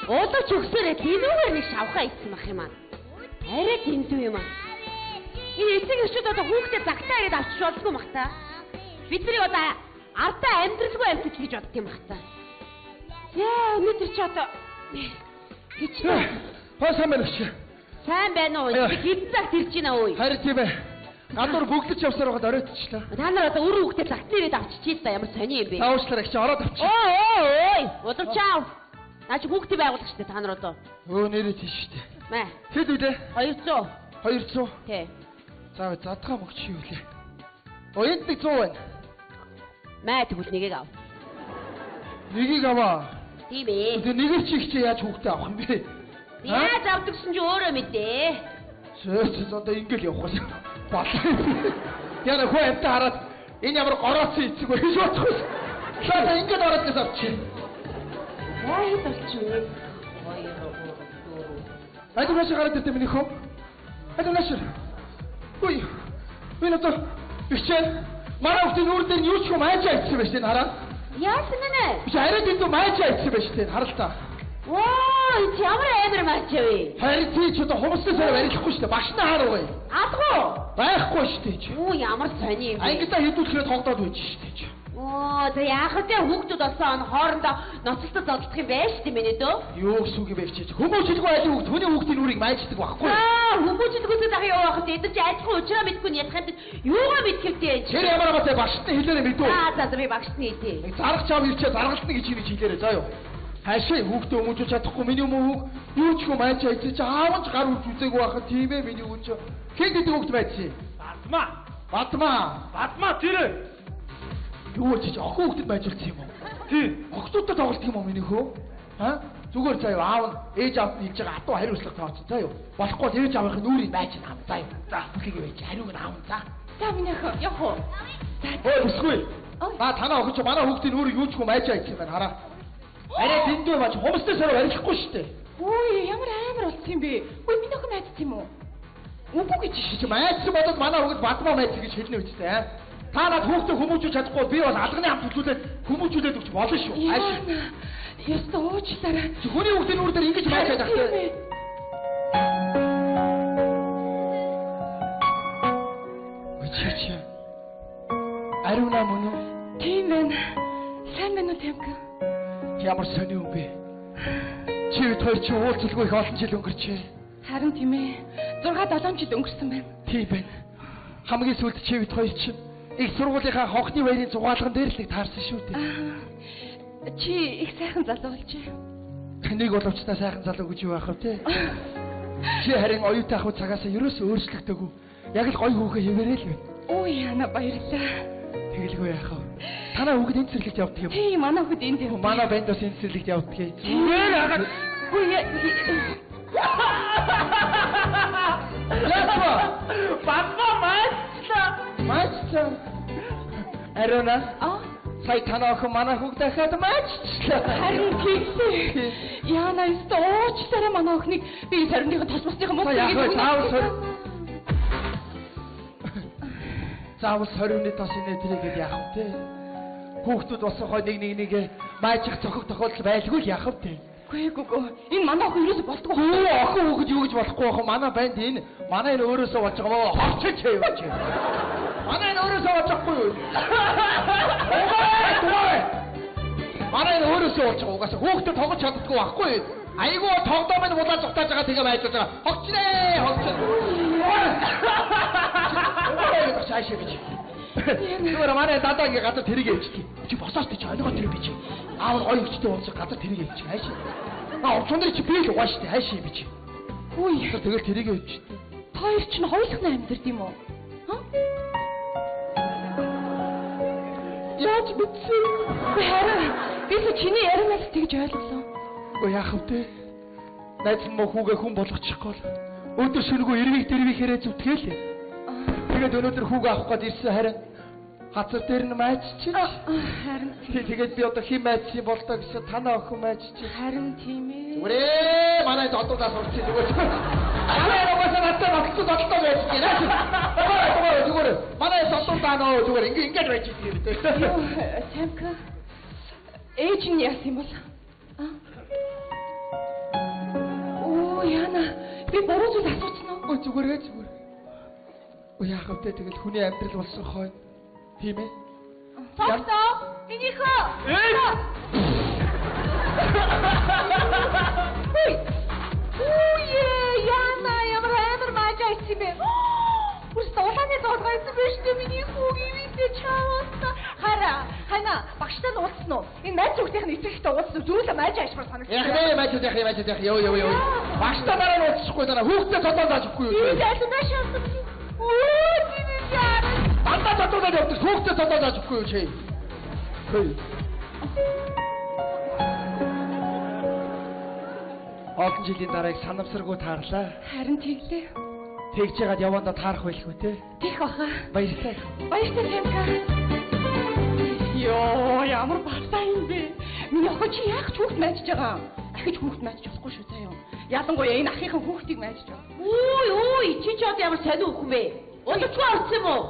Уулууч өгсөөрэй тэнүүгээр нэг шавхаа идсэн бах юм аа. Арай дэндүү юм аа. Энэ эцэг эхчүүд одоо хүүхдээ загтаа ирээд авчиж болдгоо мах та. Бид нарыг одоо ардаа амьдралгүй амьтад гэж бодд юм бах та. Яа, өнөөдөр чи одоо хичнээн. Хоо сайн байна уу? Сайн байна уу? Хэдэн цагт ирж байна өө? Харин тийм ээ. Гадуур бүглэж явсаар байгаад оройтчихлаа. Та нар одоо үр хүүхдээ загтан ирээд авчиж л да ямар сони юм бэ? Та уучлаарай чи ороод авчих. Ой ой ой, удавчаав. Наа чи хүүхдээ байгуулах штэ та нар одоо. Өө нэрээ тийш штэ. Мэ. Хэд үлээ? 200. 200. Тий. За задгаа мөнгө чи юу лээ? Оо энд нэг 100 байна. Мэ тэгвэл нэгийг ав. Нэгийг аваа. Тийм ээ. Тэгээ нэгээр чи их чи яаж хүүхдээ авах юм бэ? Яаж авдагсан чи өөрөө мэдээ. Зөө одоо ингээл явах байсан. Болоо. Яна хөө амтаа хараад энэ ямар горооцсон эцэг вэ гэж бодох байсан. За ингээд ороод гэсэн авчих. Яа болчих вэ? 2 3 4. Аль нааш гараад ирдэ миний хөө? Аль нааш? Үй. Би одоо бичээ. Манай хүүхдийн нүүр дээр нь юу ч юм айжаа идсэн байж тээ хараа. Яасан гэнэ? Би арай дэндүү майжаа идсэн байж тээ харал та. Воо, чи ямар амар маачаа вэ? Харин тий ч одоо хумсны сараа барилахгүй шүү дээ. Багш нь хараа. Алгүй. Байхгүй шүү дээ чи. Юу ямар сони юм бэ? Ангидаа хэдүүлэхээр тогтоод байж шүү дээ чи. Оо, за яах вэ? Хүүхдүүд болсон он хоорондоо ноцолтод зодтолдох юм байна шүү дээ миний дөө. Юу гэсэн үг юм бэ чи? Хүмүүжлгүй айлын хүүхд хүний хүүхдийн нүрийг майждаг байхгүй. Аа, хүмүүжлгүйтэй дах юу байх вэ? Эдгээр чи айлтгүй учраа мэдгүй нь ядах юм юугаа мэдэх вэ? Тэр ямар амаатай багшд нь хэлээрээ мэдв. Аа, за за би багшд нь хэлье. Зарах чам ирчээ заргалдна гэж хэлж хэлээрээ заа юу. Хашаа хүүхдээ хүмүүжүүлж чадахгүй миний өмнө хүүг юу ч юм айчаа идэж аав ч гар үрж үзээгүй байхад тийм ээ миний хүүг чи хэн гэдэг хүүгт байцсан. Бадмаа. Бадмаа. Бадмаа тэр. Юу ч охин хүүгтэд байжуулсан юм уу? Тий. Охтуудад тоглолт юм уу миний хөө? Аа? Зүгээр заа юу аав нь ээж аавд нь хэлж байгаа атуу хариуцлага тооцсон заа юу. Болохгүй бол ээж аавынхын нүрийг байж наам заа юу. За бүлгийг байж хариуг нь аав за. За миний охин явах уу? За. Ой бүсгүй. Аа танаа охин чи манай хүүхдийн нүрийг юу ч юм айчаа идсэн байна хараа. Арай дэндүү бач хумсны сараа барилахгүй шүү дээ. Үгүй ямар амар болсон юм бэ? Үгүй миний охин майдсан юм уу? Үгүй гэж чи майдсан бодоод манай хүүхд бадмаа майдсан гэж хэлнэ үстэй. Та над хүүхдээ хүмүүжүүлж чадахгүй би бас алганы хамт төлүүлээд хүмүүжүүлээд өгч болно шүү. Ааш. Ёстой уучлаарай. Хүний хүүхдийн нүр дээр ингэж майчаад ах тээ. Чи. Ариуна мөн үү? Тийм байна. Сайн байна уу Тэмка? Ямар сони юм бэ? Чи бид хоёр чи уулзалгүй их олон жил өнгөрчээ. Харин тийм ээ. 6 7 жил өнгөрсөн байна. Тийм байна. Хамгийн сүүлд чи бид хоёр чи их сургуулийнхаа хонхны баярын зугаалган дээр л нэг таарсан шүү дээ. Чи их сайхан залуу болжээ. Нэг боловч та сайхан залуу гэж юу байх вэ те? Чи харин оюутан ах цагаасаа ерөөсөө өөрчлөгдөөгүй. Яг л гоё хүүхэ хэвээрээ л байна. Өө яна баярлалаа. Тэгэлгүй яах вэ? Танаа хүүхэд энэ цэцэрлэгт явдаг юм. Тийм, манай хүүхэд энд явдаг. Манай банд бас энэ цэцэрлэгт явдаг. Зүгээр хагаад. Үгүй Яа. Бадмаа майчлаа. Майчлаа. Ариуна. Аа. Сая танаа охин манай хүүхд дахиад майчлаа. Харин тэглээ. Яна өстө уучлаарай манай охиныг би саримдынхаа тос мосныхаа мөнгө яах вэ? Заавал сорь. Заавал соримны тос инээ тэрийгээд яах вэ те? Хүүхдүүд болсон хой нэг нэг нэгэ маажих цохих тохиолдол байлгүй л яах вэ те? Үгүй үгүй. Энэ манай охин ерөөсө болдгоо. Хөө охин хүүхэд юу гэж болохгүй охин манай банд энэ манай энэ өөрөөсөө болж байгаа мó хорчиж юу чи. Манай энэ өөрөөсөө болж байхгүй юу? Угаа. Манай энэ өөрөөсөө болж байгаа угаасаа хүүхдэд тоглож чаддаггүй байхгүй юу? Айгуу тогдоо минь булаа зугтааж байгаа тэгээ байж байгаа. Хогчнээ хогч. Угаа цаашаа гэж. Зүгээр манай дадаа ингээ газар тэрийг ээждэг. Чи босоос чи ойлгоо тэр би чи. Аав нь гоё өвчтэй болсон газар тэрийг ээждэг. Хайшаа. Аа урчуун чи би л угааш штэ хайшаа би чи. Үгүй. Тэгэл тэрийг ээждэг. Та хоёр чинь хоёулахна амьдард юм уу? Ха? Яаж мэдсэн? Үгүй харин би л чиний ярианаас тэгж ойлголоо. Үгүй яах вэ? Найз нь мө хүүгээ хүн болгочихгүй л. Өдөр шөнөгүй эрвийг дэрвийнхээрээ зүтгээл. Тэгээд өнөөдөр хүүгээ авах гээд ирсэн харин хазар дээр нь майччих. Харин тэгээд би одоо хэн майчсан бол доо гэсэн танаа охин майччих. Харин тийм ээ. Зүгээрээ манай зодуулаас урчих зүгээр. Манай угаасаа надтай ноцсон зодтол байж байна. Зүгээр зүгээр. Манай зодуулдаа нөө зүгээр ингээ ингэж байж идэв юм дээ. Юу Самка ээж нь яасан юм бол? Аа. Яна, би буруу зүйл асуусан уу? Өө зүгээрээ зүгээр. Өө яах вэ тэгэл хүний амьдрал болсон хойно. Тийм ээ? Цогцоо, минийхөө. Үй. Үе, Яна ямар амар маажаа ичсэн бэ? Үс улааны зоолгоо исэн биш үү миний хүүгийн виндэ чааваста. Хараа, хана багштай нь уулзсан уу? Энэ найз хүүхдийнх нь эцэг ихтэй уулзсан уу? Зүүлээ маажаа ичмээр санагдсан. Яах вэ? Маажаа яах юм, маажаа яах. Йоо йоо йоо. Багштай дараа нь уулзчихгүй дараа хүүхдээ цодоо зааж өгөхгүй юу? Би залуу шаасан. Өө, чиний яа. Дандаа цодоодаад явдаг. Хүүхдээ цодоо зааж өгөхгүй юу чи? Хөөе. Олон жилийн дараа их санамсаргүй таарлаа. Харин тэглээ. Тэгж яагаад явандаа таарах байлгүй те? Тех баха. Баярлалаа. Баяртай Сэмка. Йоо, ямар балаа юм бэ? Миний охин чи яах ч хүүхд майжж байгаа юм. Ахиж хүүхд майжж болохгүй шүү заяа. Ялангуяа энэ ахийнхын хүүхдийг майжж байна. Үй үй, чи ч одоо ямар сонио хөх юм бэ? Удавчгүй орсон юм уу?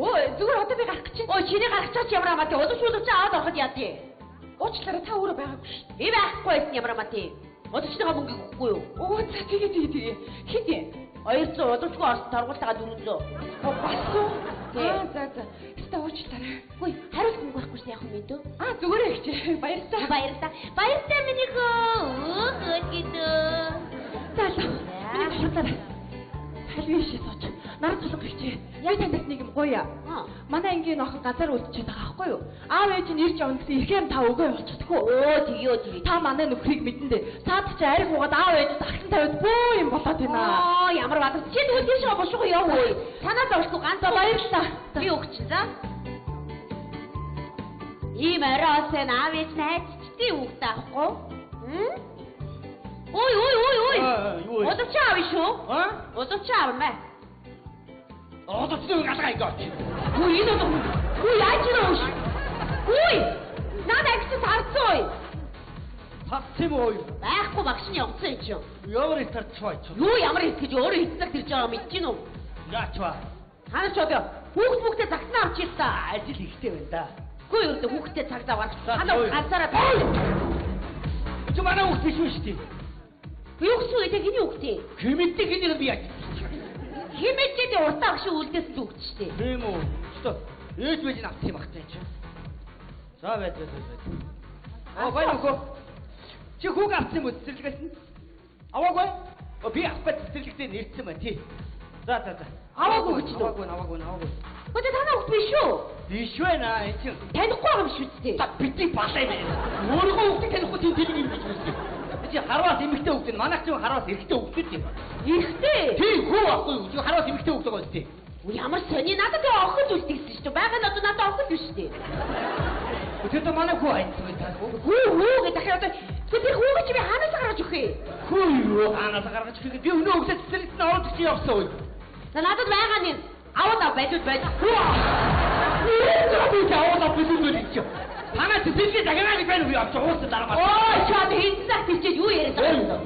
Өө, зүгээр одоо би гарах гэж байна. Ой, чиний гарах чаач ямар хамаатай. Удавч удавч аваад ороход яа тий. Уучлаарай, та өөрөө байгаагүй шүү. Би байхгүй байсан ямар хамаатай. Удавчныхаа мөнгийг өгөхгүй юу? Өө, за тэгээ тэгээ тэгээ. Хэд юм? 200 удавчгүй орсон торгуултайгаа 400. Оо, бас уу? Тий. Аа, за за. Өстө уучлаарай. Үгүй, хариулт мөнгө байхгүй шээ яах юм бэ дөө? Аа, зүгээрээ их чи. Баярлалаа. Баярлалаа. Баяртай минийхөө. Өөхөд гэдөө. За за. Миний тавлаарай. Салвын шээ сууч. Нар цулга гिचээ. Яг танаас нэг юм гоё. Аа. Манай ангийн охин газар үлдчихэд байгаа байхгүй юу? Аав ээж нь ирж явна гэсэн ихэм та өгөө явуулчихдаггүй. Өө тэгье тэгье. Та манай нөхрийг мэдэн дээ. Цаад чи ариг уугаад аав ээж дахин тавиад бөө юм болоод байна. Аа ямар бадар. Чи тэгвэл тийшээ бушууг яв өө. Танаа зовлохгүй ганц За баярлалаа. Би өгч за. Ийм оройс нь аав ээж нь хайцчдیں хүүхдээ авахгүй. Хм? Ой ой ой ой. Аа, юу вэ? Удавч аав шүү. Аа? Удавч аав мэ. Удавчны үг алгаа ингэ. Хүү энэ одоо хүү яаж юм уу? Хүү. Надад агч тарцсан ой. Татсан юм уу? Байхгүй багш нь явцсан юм чи. Ямар их тарчваа чи. Юу ямар их гэж өөрөө хэцэг тэрж байгаа мэдэж гин үү? Яачваа. Та нар ч одоо хүүхд хүүхдээ загснаа авч ир та. Ажил ихтэй байна да. Үгүй юу одоо хүүхдээ цаг зав гаргах. За, Та нар юу? ганцаараа Чи манай хүүхд биш үү шүү дээ. Юу гэсэн үг вэ? Хэний хүүхдээ? Хэмэддэг хэнийг би яаж. Хэмээчээд уртаа багш үлдээсэн л хүүхд шүү дээ. Тийм үү? Өстө ээж мэж нь авсан юм ахтай чи. За байд байд байд. Аа баяр нөхөө. Чи хүүг авсан юм уу цэцэрлэгээс нь? Аваагүй. Оо би авах гэж цэцэрлэгтээ нэрсэн байна тий. За за за. Аваагүй гэж үү? Аваагүй аваагүй аваагүй. Гэхдээ танаа хүүхд биш үү? Биш байна энэ чин. Танихгүй байгаа юм шүү дээ. За бити балаа юм байна. Өөрийнхөө хүүхдийг танихгүй тийм тийм юм гэж үздэг. Чи харваас эмэгтэй хүүхд нь манайх чи харваас эрэгтэй хүүхд юм. Эрэгтэй. Тий хүү ахгүй юу? Чи харваас эмэгтэй хүүхд байгаа үстэй. Үгүй ямар сони надад тэгээ охин үлдээсэн шүү дээ. Байгаа нь одоо надад охин биш үү? Тэр одоо манай хүү хайцсан байх таа. Хүү хүү гэж дахиад одоо тэгэхээр тэр хүүгээ чи би хаанаас гаргаж өгөх юм? Хүү юу хаанаас гаргаж өгөх юм? Би өнөө өглөө цэцэрлэгт нь ороод чи явсан үе. За надад байгаа нь аваад ав байлууд байд. Хүү. Би аваад ав билүү гэж чи. Танаа цэцэрлэгээ загнаа гэж байна уу? Явж уусан дараа маа. Ой чи одоо хэдэн цаг тийчээд юу яриад байгаа юм бэ?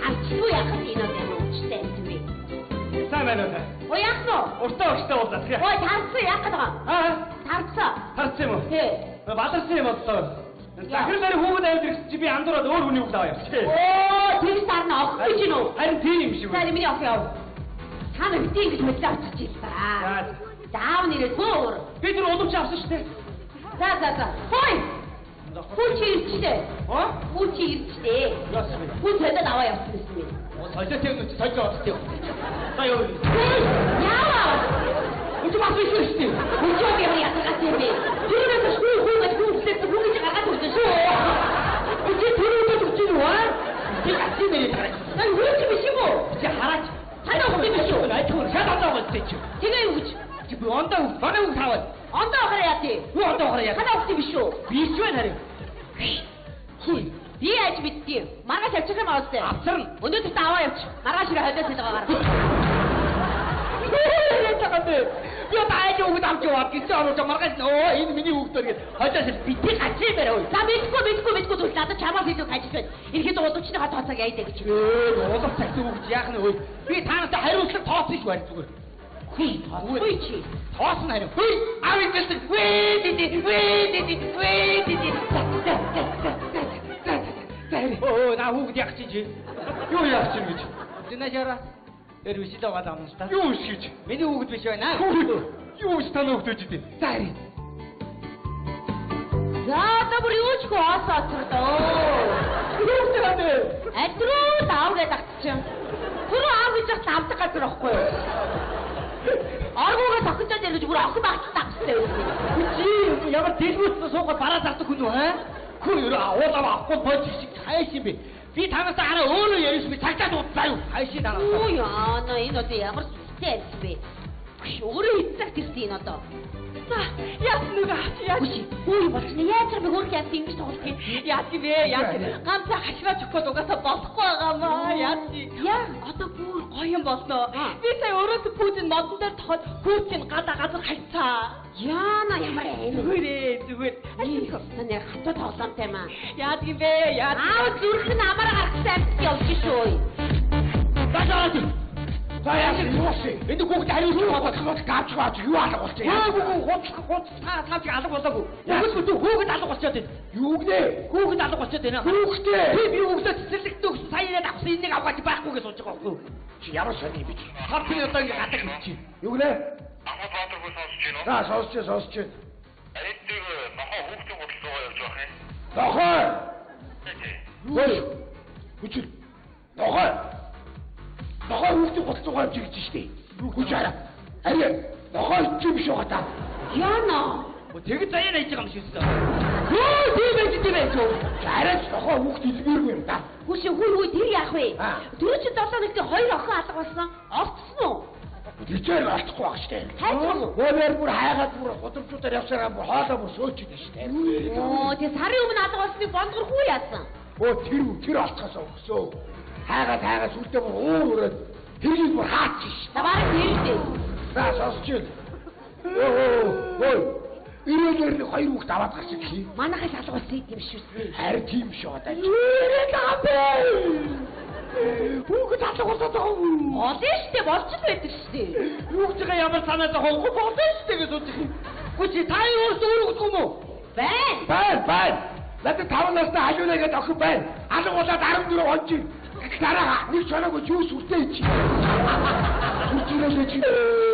Харчихгүй яах вэ энэ одоо ямар өвчтэй юм бэ? Сайн байна уу та? Ой яах нь вэ? Уртаа өгчтэй уулзах. Ой тарцсан яах гээд байгаа юм? Аа, Тарцсан. тарцсан юм уу? Тий. Баларсан юм боллоо. Захирал нарийн хүүхэд аваад ирсэн чи би андуураад өөр хүний хүүхэд аваа явчих. Оо тэгс тарна охин гэж юм уу? Харин тийм юм шиг За байна. миний охин яв. Та нар битгий ингэж мэдлээ авчих чил та. За. За аав нэрээ бөөр. Би тэр удамч авсан шүү дээ. За за за. Хой. Хүү чи ирчлээ. Аа? Хүү чи ирчлээ. Яасан бэ? Хүү солиод аваа явсан гэсэн юм. Солиод юм чи сольж аваад тийм. За юу? Яава. Үгүй бас биш шүү дээ. Хүү чи одоо ямар ядаргаатай юм бэ? Тэрнээс хүү хүү гэж хүү үлдээсэн хүү гэж гаргаад өгсөн шүү. Чи тэр үедээ үгүй юу аа? Чи гацсан нэрийг хараач. За хүү чи биш юм уу? Чи хараач. Танаа хүүхд биш үү? Айдгүй шал ондоо болтой чи. Тэгээ юу гэж? Чи би ондоо хүүхд, манай хүүхд аваад. Ондоо авахаар яа тий? Юу ондоо авахаар яа? Танаа хүүхд биш үү? Биш байна харин. Хүү. Би яаж мэдтiin? Маргааш авчих юм аа үстэй. Авчирна. Өнөөдөр та аваа явчих. Маргааш ирээ холиос хэлгээ гаргах. Би одоо айж хүүхд авч яваад гэсэн оруулж маргааш нөө энэ миний хүүхд байна гэж холиос бити гацсан барай ой. За мэдгүй мэдгүй мэдгүй зүйл надад чамаас илүү ажил байна. Ерхэд удамчны хот хоцог яйдэ гэж. Ээ улам цагт хүүхд яах нь ой. Би та нартай хариуцлага тооцсон шүү барь зүгээр. Хүй тооцгүй чи. Тоосон хариу. Хүй аав ингэлсэн. Вээ диди вээ диди вээ диди. За. Өө наа хүүхд яах чи чи? Юу яах чи гэж? Динажара. Тэр биш л байгаа юм л та. Юу биш гэж? Миний хүүхэд биш байна. Юу биш таны хүүхэд үжид. За харъя. За одоо бүр юу ч хөө осоо оцордоо. Юу ч юм бэ? Адруу аав гэж агтчих. Түрүү аав гэж хат авдаг газар байхгүй юу? Аргуугаа тохиолдоод ярих гэж бүр охин багтал авчихсан байсан. Чи ямар дэлгүүрт суугаад бараа зардаг хүн үү хаа? Хөө ерөө уулаа авахгүй болж шиг хайш юм бэ? Би танаас хараа өөрөө ярих би цагтаа дуудлаа юу? Хайш танаас. Үу яана энэ одоо ямар сүстэй ярьсан бэ? Өөрөө хэцэг тэрсэн энэ одоо. За, яас нүг авч яаж? Үу болчихно. Яаж юм бэ хөрх яасан ингэж тоглох юм? Яаж юм бэ? Яаж? Ганцаа хашраач өгөхөд угаасаа болохгүй байгаа маа. Яаж? Яа, одоо бүр гоё юм болно. Би сая өөрөөсөө пүүзэн модон дээр тохоод хүүтийг гадаа газар хайцаа. Яана ямар аим. Зүгээр ээ, зүгээр. Аль нэр хатуу тоглоомтой юм аа. Яадаг юм бэ? Яа. Аав зүрх нь амаар гаргасан амьд явж шүү. Бажаад. За яасан юусэн? Энэ хүүхд хариулах бодлоо гавч гавч юу алга болчих юм? Хүү хууц та тавч алга болоогүй. Хүүхд бүтэн хүүхэд алга болчиход байна. Юу гинэ? Хүүхэд алга болчиход байна. Хүүхдээ. Би би хүүхдээ цэцэрлэгтээ өгсөн сая ирээд авсан энийг авах гэж байхгүй гэж сууж байгаа байхгүй юу? Чи ямар сони юм бэ? Та би одоо ингэ гадаг хэлчих. Юу гинэ? Ахмад Баатар хүү сонсож байна уу? За сонсож байна, сонсож байна. Арид нохоо хүүхдийн гудал руугаа явж байх юм. Нохой. Хөөш. Хүчил. Нохой. Нохой хүүхдийн гудал руугаа явж гэж штэ. Хүч арай. Арай. Нохой чи биш байгаа та. Яана. Тэгж заяа хийж байгаа юм шиг өссөн. Хөө тийм байж тийм байж. Арай ч нохой хүүхд илгээргүй юм да. Хүш хүү хүү тэр яах вэ? Түрүү чи 7 нэгтээ хоёр охин алга болсон. Олдсон уу? Тэжээр олдохгүй баг штэ. Хайцсан уу? Өөрөөр бүр хайгаад бүр худамжуудаар явсараа бүр хоолоо бүр сөөч идэв штэ. Оо тэг сарын өмнө алга болсныг бондгор хүү яасан? Өө тэр тэр олдохоос өгсөө. Хайгаад хайгаад сүлдээ бүр уур өрөөд тэрийг бүр хаачих штэ. За бараг тэр дээ. За сонсож байна. Өө Ирээлэр нэг хоёр хүүхд аваад гарч ирлээ. Манайхаас алга болсон юм шүү дээ. Харин тийм шүү одоо. Ирээд байгаа бэ. Хүүхэд алга болоод байгаа юм. Олон штэ болж л байдаг штэ. Юу гэж байгаа ямар санаа зовх уу болно штэ гэж сууж байгаа юм. Үгүй чи та өөрсдөө өөр өгдөг юм уу? Байна. Байна, байна. Надад 5 настай халиулаа гэдэг охин байна. Алга болоод 14 он жил. Дараа нэг чоноогүй юу сүртэй чи. Сүрчилээ чи.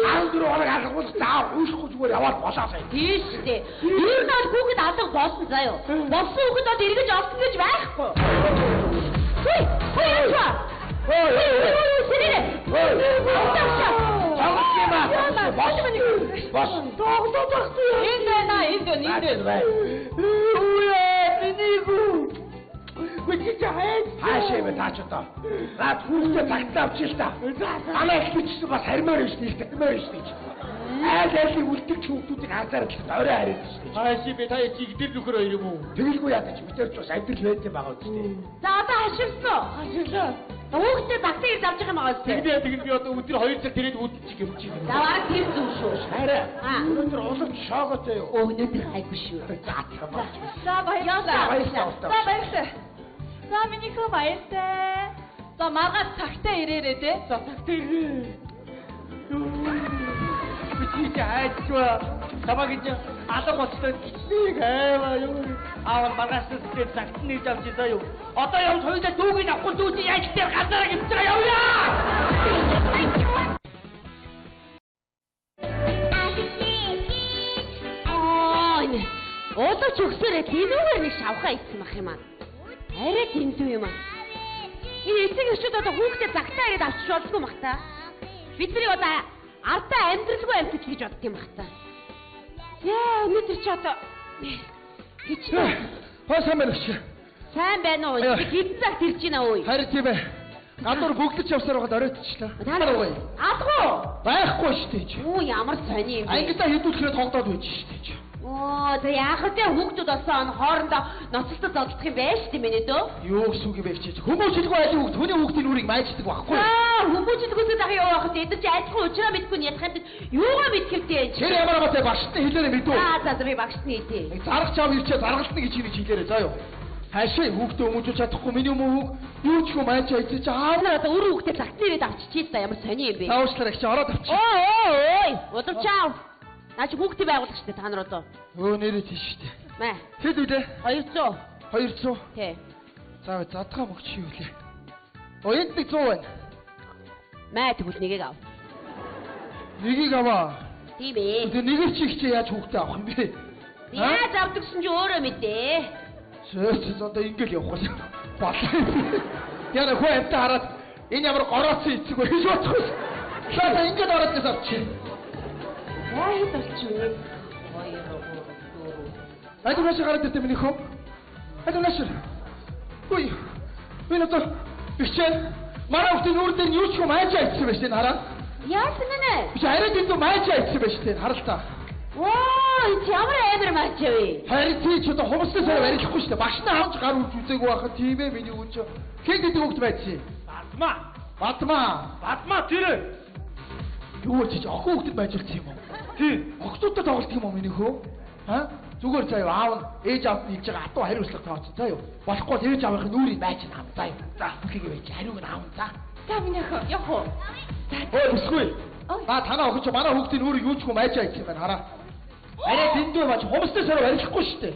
14 хоног алга бол заа уушгүй зүгээр яваад болоо сая. Тийм штэ. Ер нь бол хүүхэд алга болсон заяо. Болсон хүүхэд бол эргэж олсон гэж байхгүй. Хүй, хүй яа. Ой, ой, Сэрээ. ой. Ой. Тоглох юм аа. Бос. Бос. Тоглоод байхгүй. Энд байна, энд байна, энд байна. Үе миний хүү. Үгүй чи хайж. Хаашаа юм таач одоо. Наад хүүхдээ цагтаа авчих л та. Манай их бичсэн бас харимаар биш нийт харимаар биш гэж. Айл айлын үлдэх хүүхдүүдийг анзаарч орой хараад шүү дээ. Хаашаа би та чиг дэр нөхөр хоёр юм уу? Тэгэлгүй ядаж бид нар ч бас амьдрал байд юм байгаа үстэй. За одоо хаширсан уу? Хаширлаа. Хүүхдээ загтаа ирж авч байгаа юм байгаа үстэй. Тэгнэ тэгнэ би одоо өдөр 2 цаг тэрээд үүдчих юм чи. За бараг тэр зүг шүү. Хараа. Аа. Өнөөдөр уламж шооготой юу? Өнөөдөр айгүй шүү. За тамаа. За баярлалаа. Баярлалаа. За баярлалаа. За минийхөө баяртай. За маргааш цагтаа ирээрээ те. За цагтаа ирээ. Би чи хайчва. Тамаг гэж алга болчлоо гिचнийг хайваа юу. Аав маргааш зүсгээд цагт нэрж авч ирсэн юу. Одоо явж хоёулаа дүүгийг авахгүй дүү чи яаж дээр ганцаараа гिचж байгаа явъя. Аа энэ Уулууч өгсөөрэй тэнүүгээр нэг шавхаа идсэн бах юм аа. Арай тэмдүү юм аа. Энэ эцэг эхчүүд одоо хүүхдээ загтаа ирээд авчиж болдгоо мах та. Бид нарыг одоо ардаа амьдралгүй амьтад гэж бодд юм бах та. Яа, өнөөдөр чи одоо хичнээн Хоо сайн байна чи. сайн байна уу? Би хэдэн цагт ирж байна өө? Харин тийм ээ. Гадуур бөглөж явсаар байгаад оройтчихлаа. Та нар алгуу. Байхгүй шүү дээ чи. Юу ямар сони юм бэ? Ангидаа хэдүүлэхээр тоглоод байж шүү дээ чи. Оо, за яах вэ? Хүүхдүүд болсон хоорондоо ноцолтод зодтолдох юм байна шүү дээ миний дөө. Юу гэсэн үг юм бэ чи? Хүмүүжлгүй айлын хүүхд хүний хүүхдийн нүрийг майждаг байхгүй. Аа, хүмүүжлгүйсээ дах яваа хат эдгээр чи адилхан учраа мэдгүй нь ядах юм юугаа мэдэх вэ? Тэр ямар амаатай багштай хэлээрээ мэдүү. Аа, за за би багшны хэлээ. Зарах чам ирчээ заргалтна гэж хэлж хэлээрээ заа юу. Хаашаа хүүхдээ хүмүүжүүлж чадахгүй миний өмнө хүүг юу ч юм майжаа идэж аав. Та нар одоо өөр хүүхдээ загтан ирээд авчиж л да ямар сони юм бэ? Таауучлаарай чи ороод авчи. Ой ой ой, удавчаа. Наа чи хүүхдээ байгуулах шүү дээ та нар одоо. Өө нэрээ тийш шүү дээ. Мэ. Хэд үлээ? 200. 200. Тий. За задгаа мөгч юу лээ. Оо энд нэг 100 байна. Маа тэгвэл нэгийг ав. Нэгийг аваа. Тийм ээ. Тэгээ нэгээр чи ихчээ яаж хүүхдээ авах юм бэ? Яаж авдагсан чи өөрөө мэдээ. Зөөс одоо ингээл явах байсан. Болоо. Яна хөө амтаа хараад энэ ямар горооцсон эцэг вэ гэж бодох байсан. За ингээд ороод гэсэн авчих. За хэд болчих вэ? 2 3 4. Аль нааш гараад ирдэ миний хөө? Аль нааш? Үгүй. Би надад ихчээ манай хүүхдийн нүүр дээр нь юу ч юм айжаа ицсэн байж тээ хараа. Яасан гэнэ? Би арай дэндүү майжаа ицсэн байж тээ харал та. Ваа, энэ ямар амар маачаа вэ? Харин тий ч одоо хумсны сараа барилахгүй шүү дээ. Багш нь хамж гар үрж үзээгүй байхад тийм ээ миний үн чи. Хэн гэдэг хүүхд байцсан? Бадмаа. Бадмаа. Бадмаа тэр. Юу ч чи охин хүүхдэд байжуулсан юм уу? Тий. Охтуудад тоглолт юм уу миний хөө? Аа? Зүгээр заяа аав нь ээж аав нь хэлж байгаа атуу хариуцлага тооцсон заяа. Болохгүй бол ээж аавынхын нүрийг байж наам заяа. За бүхийг байж хариуг нь аав за. За миний охин явах уу? За. Өө бүсгүй. Ба танаа охин чи манай хүүхдийн нүрийг юу ч юм айжаа идсэн юм байна хараа. Арай дэндүү бач хумсны сараа барилахгүй шүү дээ.